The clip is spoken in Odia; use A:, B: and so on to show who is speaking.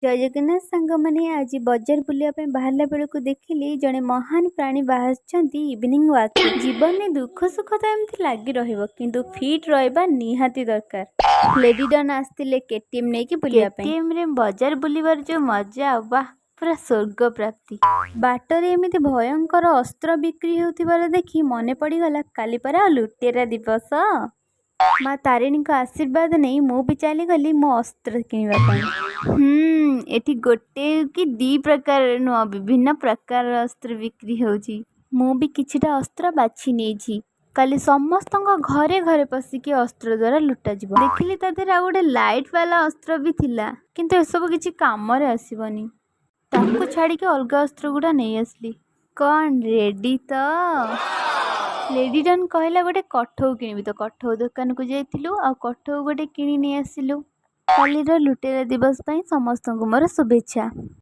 A: ଜୟ ଜଗନ୍ନାଥ ସାଙ୍ଗମାନେ। ଆଜି ବଜାର ବୁଲିବା ପାଇଁ ବାହାରିଲା ବେଳକୁ ଦେଖିଲି ଜଣେ ମହାନ ପ୍ରାଣୀ ବାହାରିଛନ୍ତି ଇଭିନିଂ ୱାକ୍। ଜୀବନରେ ଦୁଃଖ ସୁଖ ତ ଏମିତି ଲାଗି ରହିବ, କିନ୍ତୁ ଫିଟ୍ ରହିବା ନିହାତି ଦରକାର। ଲେଡି ଡନ୍ ଆସିଥିଲେ କେଟିଏମ୍ ନେଇକି ବୁଲିବା ପାଇଁ। କେଟିଏମ୍ରେ ବଜାର ବୁଲିବାର ଯେଉଁ ମଜା, ବାଃ, ପୁରା ସ୍ୱର୍ଗ ପ୍ରାପ୍ତି। ବାଟରେ ଏମିତି ଭୟଙ୍କର ଅସ୍ତ୍ର ବିକ୍ରି ହେଉଥିବାର ଦେଖି ମନେ ପଡ଼ିଗଲା, କାଲି ପରା ଲୁଟେରା ଦିବସ। ମା ତାରିଣୀଙ୍କ ଆଶୀର୍ବାଦ ନେଇ ମୁଁ ବି ଚାଲିଗଲି ମୋ ଅସ୍ତ୍ର କିଣିବା ପାଇଁ। ଏଠି ଗୋଟେ କି ଦି ପ୍ରକାରର ନୁହଁ, ବିଭିନ୍ନ ପ୍ରକାରର ଅସ୍ତ୍ର ବିକ୍ରି ହେଉଛି। ମୁଁ ବି କିଛିଟା ଅସ୍ତ୍ର ବାଛି ନେଇଛି। କାଲି ସମସ୍ତଙ୍କ ଘରେ ଘରେ ପଶିକି ଅସ୍ତ୍ର ଦ୍ୱାରା ଲୁଟାଯିବ। ଦେଖିଲି, ତା ଦେହରେ ଆଉ ଗୋଟେ ଲାଇଟ୍ ବାଲା ଅସ୍ତ୍ର ବି ଥିଲା, କିନ୍ତୁ ଏସବୁ କିଛି କାମରେ ଆସିବନି। ତାକୁ ଛାଡ଼ିକି ଅଲଗା ଅସ୍ତ୍ର ଗୁଡ଼ା ନେଇ ଆସିଲି। କ'ଣ, ରେଡ଼ି ତ? ଲେଡି ଡନ୍ କହିଲା ଗୋଟେ କଠଉ କିଣିବି, ତ କଠଉ ଦୋକାନକୁ ଯାଇଥିଲୁ ଆଉ କଠଉ ଗୋଟେ କିଣି ନେଇ ଆସିଲୁ। କାଲିର ଲୁଟେରା ଦିବସ ପାଇଁ ସମସ୍ତଙ୍କୁ ମୋର ଶୁଭେଚ୍ଛା।